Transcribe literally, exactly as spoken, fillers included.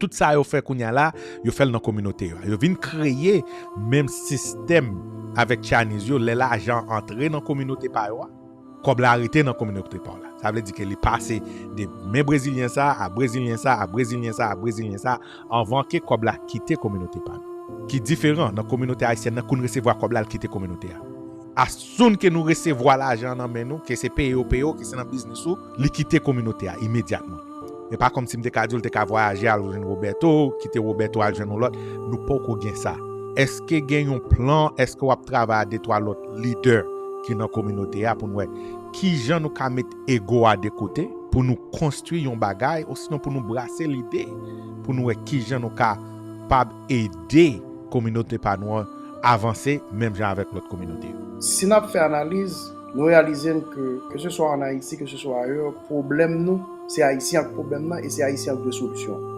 Tout sa yo fè kounye a la, yo fè l nan kominote yo. Yo vin kreye menm sistèm avèk Chinese yo, lè lajan antre nan kominote pa yo a, kòb la rete nan kominote pa w la. Sa vle di ke li pase de men brezilyen sa a brezilyen sa a brezilyen sa a brezilyen sa a, anvan ke kòb la kite kominote pa nou. Ki diferan nan kominote ayisyèn nan, kou n resevwa kòb la, l kite kominote a. Asoun ke nou resevwa lajan nan men nou, ke se peye yo peye w, ke se nan biznis ou, li kite kominote a imedyatman. E pa kòmsi m te ka di w l te ka vwayaje al jwenn Roberto, kite Roberto al jwenn yon lòt. Nou poko gen sa. Èske gen yon plan? Èske w ap travay a de twa lòt lidè ki nan kominote a pou n wè kijan nou ka met ego a de kote pou nou konstwi yon bagay, osinon pou nou brase lide, pou nou wè kijan nou kapab ede kominote pa nou an avanse menm jan avèk lòt kominote yo? Si n ap fè analiz, nou reyalize n ke, ke se swa ann Ayiti, ke se swa ayè, pwoblèm nou, se Ayisyen ak pwoblèm nan, e se Ayisyen ak dwe solisyon.